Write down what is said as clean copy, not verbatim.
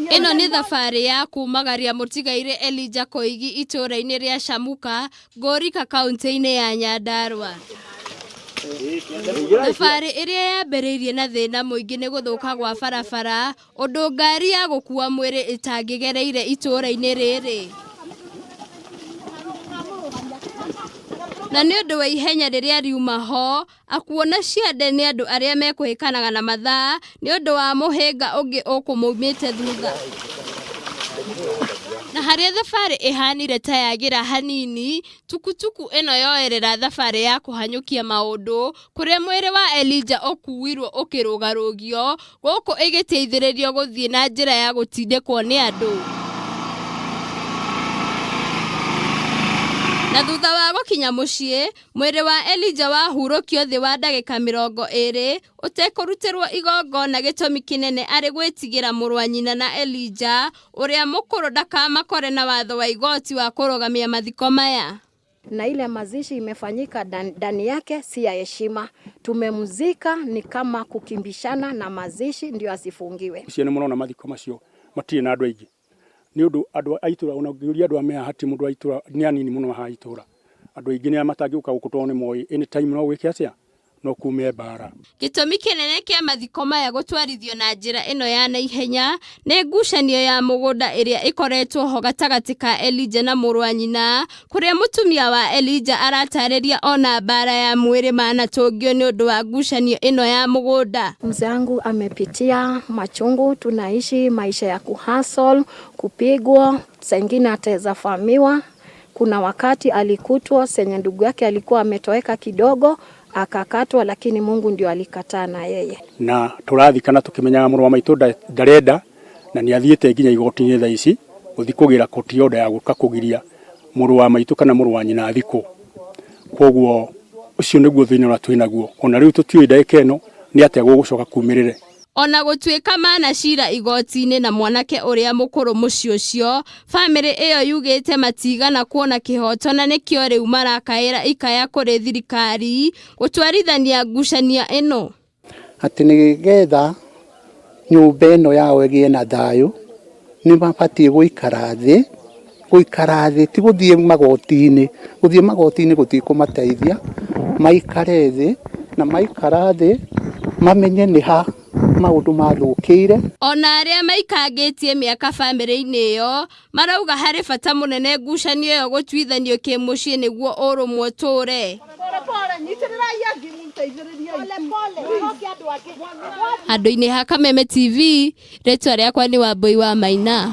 Ĩno nĩ thabarĩ ya kumagaria mũtigairĩ Elijah Koigi itũũra-inĩ rĩa Shamuka, Ngũrika kauntĩ-inĩ ya Nyandarua. Thabarĩ ĩrĩa yambĩrĩirie na thĩna mũingĩ nĩ gũthũka gwa barabara, ũndũ ngari ya gũkua mwĩrĩ ĩtangĩgereire itũũra-inĩ rĩrĩ. Na nĩ ũndũ wa ihenya rĩrĩa riuma ho, Akuona ciande nĩ andũ arĩa mekũhĩkanaga na mathaa nĩ ũndũ wa mũhĩnga ũngĩ ũkũmaumĩte thutha. Na harĩa thabarĩ ĩhanire ta yagĩra hanini, tukutuku ĩno yoerera thabarĩ ya kũhanyũkia maũndũ kũrĩa mwĩrĩ wa Elijah ũkuirwo ũkĩrũgarũgio gũkũ ĩgĩteithĩrĩrio gũthiĩ na njĩra ya gũtindĩkwo nĩ andũ. Na thutha wa gũkinya mũciĩ, Mwĩrĩ wa Elijah wahurũkio thĩ wa ndagĩka 20 ũtekũrutĩrwo igongona gĩtũmi kĩnene arĩ gwĩtigĩra mũrũ wa nyina na Elijah ũrĩa mũkũrũ ndakamakore na watho wa igoti wa kũrũgamia mathiko maya. Na ile mazishi imefanyika ndani yake si ya heshima. Tumemzika ni kama kukimbishana na mazishi ndio asifungiwe. Ũcio nĩ mũrona mathiko macio matirĩ na andũ aingĩ. Nĩ ũndũ andũ a itũra ona ũngĩũria andũ a Mea hatirĩ mũndũ wa itũra nĩ anini mũno haha itũra. Andũ aingĩ nĩ arĩa matangĩũka gũkũ tondũ nĩ moĩ any time no gwĩke atĩa, no kume mbara. Gĩtũmi kĩnene kĩa mathiko maya gũtwarithio na njĩra ĩno ya naihenya nĩ ngucanio ya mũgũnda ĩrĩa ĩkoretwo ho gatagatĩ ka Elijah na mũrũ wa nyina, kũrĩa mũtumia wa Elijah aratarĩria ona mbara ya mwĩrĩ manatũngio nĩ ũndũ wa ngucanio ĩno ya mũgũnda. Mzee wangu amepitia machungu, tunaishi maisha ya kuhustle, kupigwa, saa ingine ataweza famiwa. Kuna wakati alikutwa senye ndugu yake alikuwa ametoweka kidogo akakatwa, lakini Mungu ndio alikataa na yeye. Na tũrathikana tũkĩmenyaga mũrũ wa maitũ ndarenda na nĩ athiĩte nginya igoti-inĩ thaa ici gũthiĩ kũgĩra court order ya gũka kũgiria mũrũ wa maitũ kana mũrũ wa nyina athikwo. Kwoguo ũcio nĩguo thĩna ũrĩa twĩ naguo. Ona rĩu tũtiũĩ ndagĩka ĩno nĩ atĩa gũgũcoka kumĩrĩre. Ona gũtuĩka manacira igoti-inĩ na mwanake ũrĩa mũkũrũ mũciĩ ũcio, famĩlĩ ĩyo yugĩte matigana kuona kĩhoto na nĩkĩo rĩu marakaĩra ikaya kũrĩ thirikari gũtwarithania ngucanio ĩno. Atĩ nĩ getha nyũmba ĩno yao ĩgĩe na thayũ, nĩ mabatiĩ gũikara thĩ, gũikara thĩ ti gũthiĩ magoti-inĩ, gũthiĩ magoti-inĩ gũtikũmateithia, maikare thĩ, na maikara thĩ mamenye nĩ ha maũndũ mathũkĩire. Ona arĩa maikangĩtie mĩaka bamĩrĩ-inĩ ĩyo marauga harĩ bata mũnene ngucanio ĩyo gũtuithanio kĩmũciĩ nĩguo ũrũmwe ũtũre. Handũ-inĩ ha Kameme TV, rĩtwa rĩakwa nĩ Wambũi wa Maina.